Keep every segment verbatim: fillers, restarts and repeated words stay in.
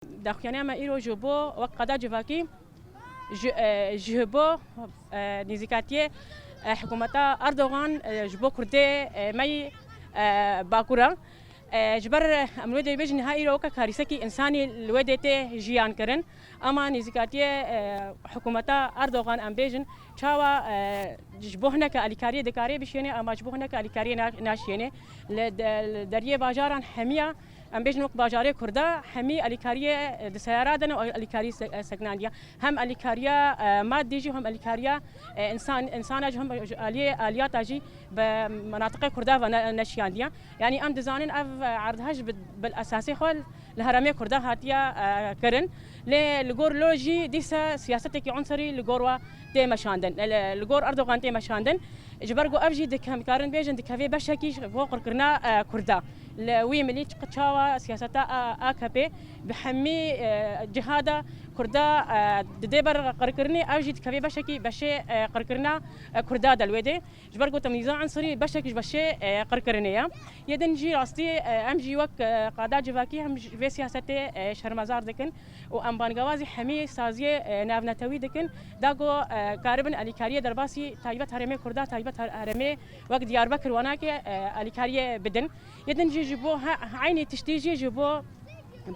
Daxuyaniya me îro ji bo wek qada civakî ji, e, ji bo, e, nêzîkatiyê, e, hikûmeta Erdogan, e, ji bo Kurdê, e, me yî, e, Bakur e. E, ji ber, e, em wê dê bêjin niha îro weke karîsekî însanî li wê dê tê jiyan kirin. Ama nêzîkatiyê, e, hikûmeta Erdogan em bêjin çawa, e, ji bo hineke alîkariyê dikarê bişêne, ama ji bo hineke alîkariyê na-, naşêne. Li de-, li deriyê bajaran hemiya, em bêjin wek bajarê Kurda, hemî alîkariyê, e, di seyara de ne û alîkarî se-, e, seknandiya. Hem alîkariya, e, madî jî, hem alîkariya, e, însan, însana jî, hem ji aliyê aliyata jî bi menatiqê Kurda ve ne-, neşiyandiya. Yanî em dizanin ev, e, erdhej bi, bil esasê xwe li herêmê Kurda hatiye, e, kirin. Lê li gor lo jî dîsa siyasetekî unsurî li gor we tê meşandin. Li, li gor Erdogan tê meşandin. Ji ber ku ev jî dikem-, karin bêjin dikeve beşekî ji bo qirkirina, e, Kurda. Li wî milî çi-, çawa siyaseta A-, A K P bi hemî, e, cihada Kurda, e, didê ber qirkirinê, ev jî dikeve beşekî beşê, e, qirkirina, e, Kurda de li wê dê. Ji ber ku temyîza unsurî beşek ji beşê, e, qirkirinê ye. Yê din jî rastî, e, em jî wek, e, qada civakî hem ji vê siyasetê, e, şermezar dikin û em bangawazî hemî saziyê, e, navnetewî dikin, da ku, e, karibin alîkariyê derbasî taybet herêmê Kurda, taybet her-, herêmê wek Diyarbekir Wanakê, e, alîkariyê bidin. Yê din jî ji bo he-, eynî tiştî jî ji bo,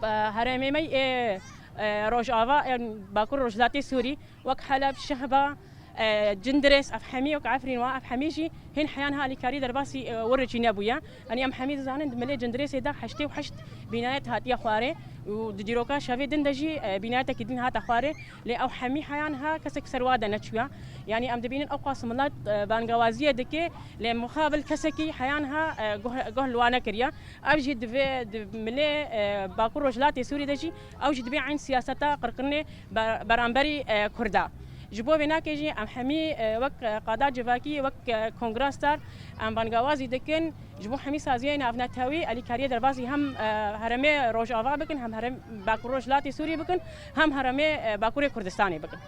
e, herêmê me yê, e, Rojava, e, Bakur Rojhilatê Sûrî, wek Heleb, Şehba, e, Cindirês, ev hemî wek Efrîn wa, ev hemî jî hîn heyan ha alîkarî derbasî, e, wir jî nebûye. Yanî em hemî dizanin di milê Cindirêsê de heştê û heşt bînayet hatiye xwarê û di dîroka şevê din de jî, e, bînayetekî din hate xwarê. Lê ew hemî heyan ha kesek ser wa de neçûye. Yanî em dibînin ew qas milet, e, bangawaziyê dike, lê muxabil kesekî heyan ha, e, guh, guh li wa nekiriye. Ev jî divê di milê, e, Bakur Rojhilatê Sûrî de jî ew jî dibê eyn siyaseta qirkirinê be-, beramberî, e, Kurda. Ji bo vê nakê jî em hemî, e, wek, e, qada civakî, wek, e, Kongra Star em bangawazî dikin. Ji bo hemî saziyê navnetewî alîkariyê derbasî hem, e, herêmê Rojava bikin, hem herêm Bakur Rojhilatê Sûrî bikin, hem herêmê, e, Bakurê Kurdistanê bikin.